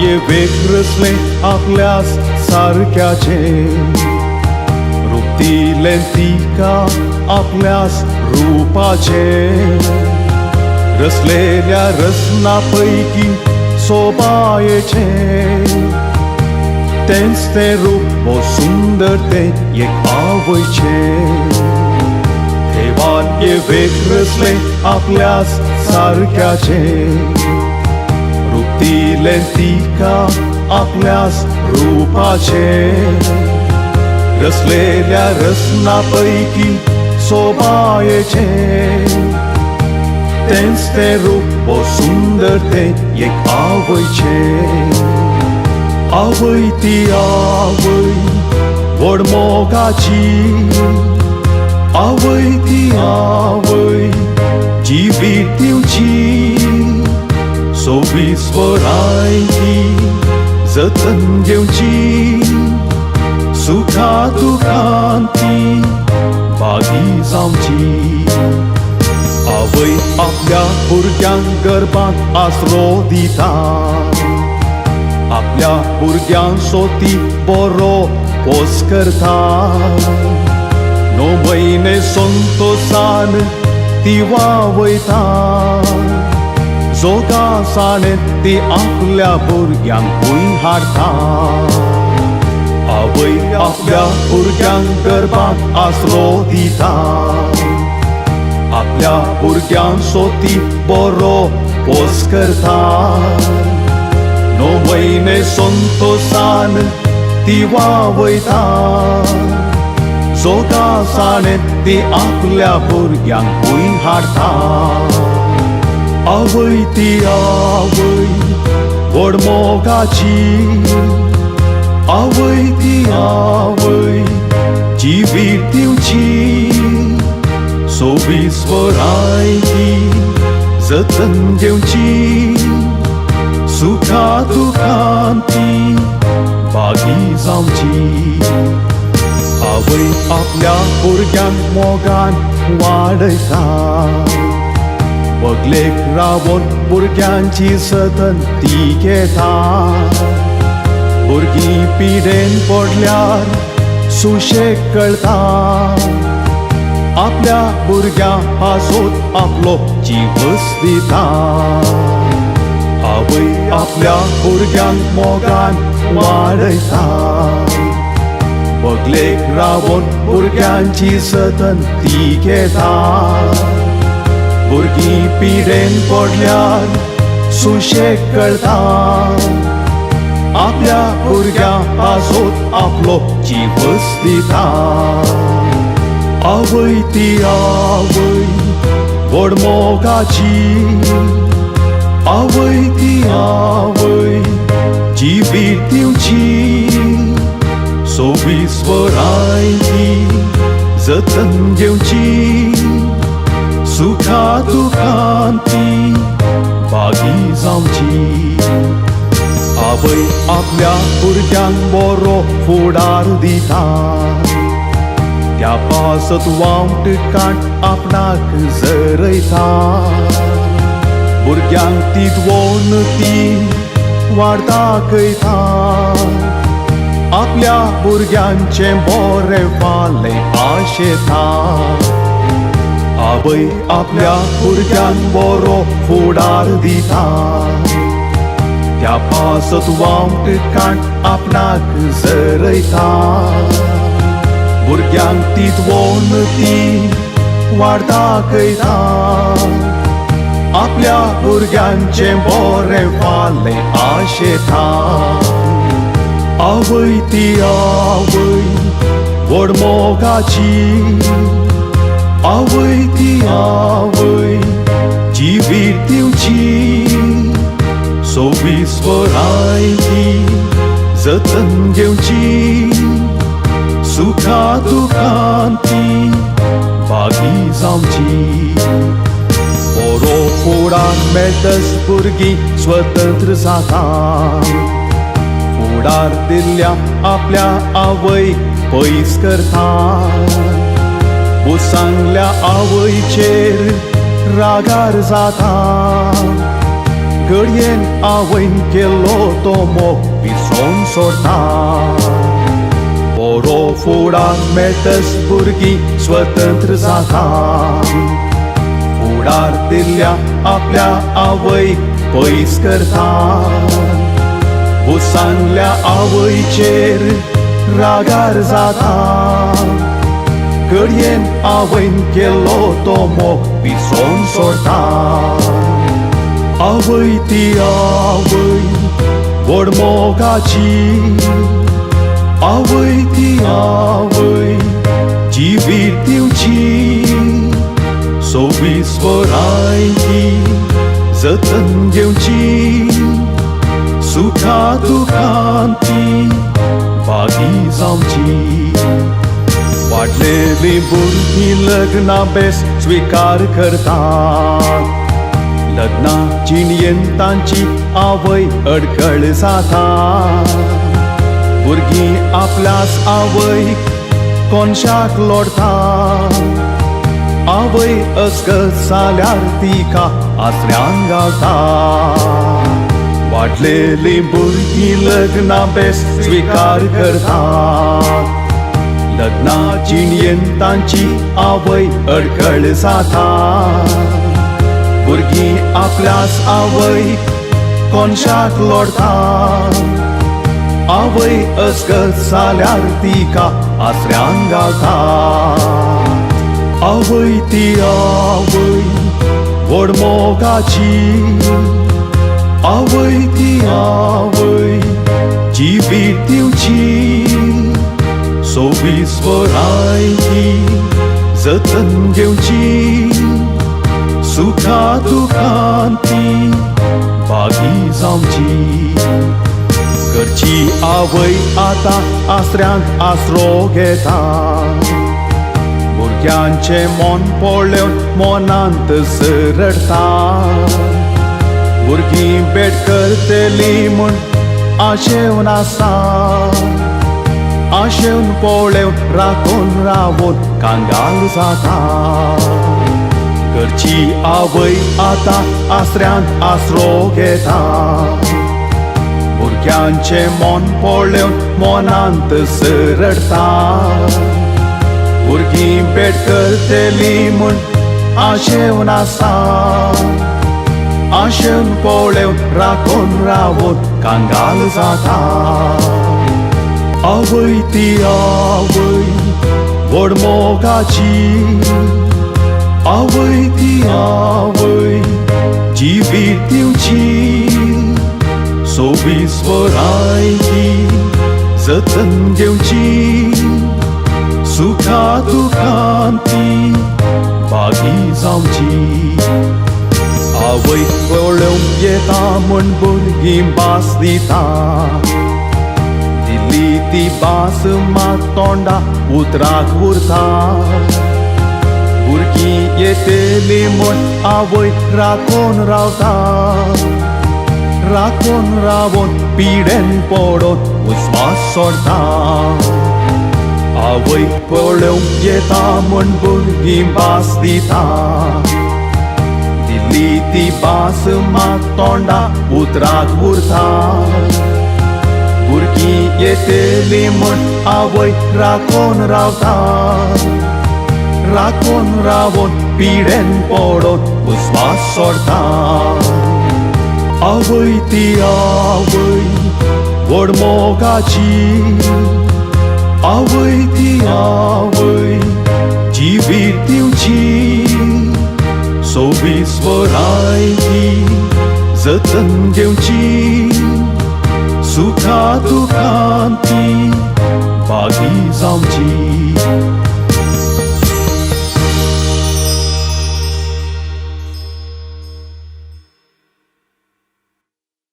ये वेगरसलें आपल्यास सारक्याचें, रूप दिलें तिका आपल्यास रुपाचें. रसलेल्या रसना पैकी सोबायेचें, तेंच तें रूप हो सुंदर तें एक आवयचें. देवान ये वेगरसलें आपल्यास सारक्याचें, रूप दिलें तिका आपल्यास रुपाचें. रसलेल्या रसना पैकी सोबायेचें, तेंच तें रूप हो सुंदर तें एक आवयचें. आवय ती आवय व्हड मोगाची, आवय ती आवय जिवीत दिवची. सोबीत वराय ती जतन घेवची, सुखा दुखान ती भागी जावची. आवय आपल्या भुरग्यांक गर्भांत आसरो दिता, आपल्या भुरग्यांचो ती बरो पोस करता. 9 म्हयने संतोसान ती वावयता, जोगासाणें ती आपल्या भुरग्यांक भूंय हाडटा. आवय आपल्या भुरग्यांक गर्भांत आसरो दिता, आपल्या भुरग्यांचो ती बरो पोस करता. 9 म्हयने संतोसान ती वावयता, जोगासाणें ती आपल्या भुरग्यांक भूंय हाडटा. आवय ती आवय व्हड मोगाची, आवय ती आवय जिवीत दिवची. सोबीत वराय ती जतन घेवची, सुखा दुखान ती भागी जावची. आवय आपल्या भुरग्यांक मोगान वाडयता, बगलेक रावोन भुरग्यांची सतन ती घेता. भुरगीं पिडेन पडल्यार सुशेग कळटा, आपल्या भुरग्यां पासत आपलो जीवच दिता. आवय आपल्या भुरग्यांक मोगान वाडयता, बगलेक रावोन भुरग्यांची सतन ती घेता. भुरगीं पिडेन पडल्यार सुशेग कळटा, आपल्या भुरग्यां पासत आपलो जीवच दिता. आवय ती आवय व्हड मोगाची, आवय ती आवय जिवीत दिवची. सोबीत वराय ती जतन घेवची, सुखा दुखान ती भागी जावची. आवय आपल्या भुरग्यांक बरो फुडार दिता, त्या पासत वामट कांट आपणाक जरयता. भुरग्यांक ती दोन ती वाट दाखयता, आपल्या भुरग्यांचें बरें फालें आशेता. आवय आपल्या भुरग्यांक बरो फुडार दिता, त्या पासत वामट कांट आपणाक जरयता. भुरग्यांक ती दोन ती वाट दाखयता, आपल्या भुरग्यांचें बरें फालें आशेता. आवय ती आवय व्हड मोगाची, आवय ती आवय जिवीत दिवची. सोबीत वराय ती जतन घेवची, सुखा दुखान ती भागी जावची. बरो फुडार मेळटच भुरगीं स्वतंत्र जाता, फुडार दिल्ल्या आपल्या आवय पयस करता. सांगल्या आवयचेर रागार जाता. घडयेन आवयन केलो तो मोग विसरोन सोडटा. बरो फुडार मेळटच भुरगीं स्वतंत्र जाता. फुडार दिल्ल्या आपल्या आवयक पयस करता. सांगल्या आवयचेर रागार जाता. घडयेन आवयन केलो तो मोग विसरोन सोडटा. आवय ती आवय व्हड मोगाची, आवय ती आवय जिवीत दिवची. 26 वरां ती जतन घेवची, सुखा दुखान ती भागी जावची. वाडलेली भुरगीं लग्नां बेस स्विकार करतात. लग्ना जिणयेन तांची आवय अडखळ जाता. भुरगीं आपल्याच आवयक कोनशाक लोडता. आवय अस्कत जाल्यार तिका आसऱ्यान गावता. वाडलेली भुरगीं लग्नां बेस स्विकार करतात. लग्ना जिणयेन तांची आवय अडखळ जाता. भुरगीं आपल्याच आवयक कोनशाक लोडता. आवय अस्कत जाल्यार तिका आसऱ्यान गावता. आवय ती आवय व्हड मोगाची, आवय ती आवय जिवीत दिवची. 26 वरां ती जतन घेवची, सुखा दुखान ती भागी जावची. घरची आवय आतां आसऱ्यांत आसरो घेता. भुरग्यांचें मन पळोवन मनांत रडटा. भुरगीं भेट करतली म्हूण आशेवन आसा. आशेवन पळोवन राखून रावून कांगाल जाता. घरची आवय आतां आसऱ्यांत आसरो घेता. भुरग्यांचें मन पळोवन मनांत रडटा. भुरगीं भेट करतली म्हूण आशेवन आसा. आशेवन पळोवन राखून रावून कांगाल जाता. आवय ती आवय व्हड मोगाची, आवय ती आवय जिवीत दिवची. 26 वरां ती जतन घेवची, सुखा दुखान ती भागी जावची. आवय पळोवंक येता म्हूण भुरगीं भास दिता. दिल्ली ती भास मात तोंडा उतराक उरता. भुरगीं येतली म्हूण आवय राखून रावता. राखून रावून पिडेन पडोन उस्वास सोडता. आवय पळोवंक येता म्हूण भुरगीं भास दिता. दिल्ली ती भास मात तोंडा उतराक उरता. भुरगीं येतली म्हूण आवय राखून रावता. राखून रावून पिडेन पडोन उस्वास सोडता. आवय ती आवय व्हड मोगाची, आवय ती आवय.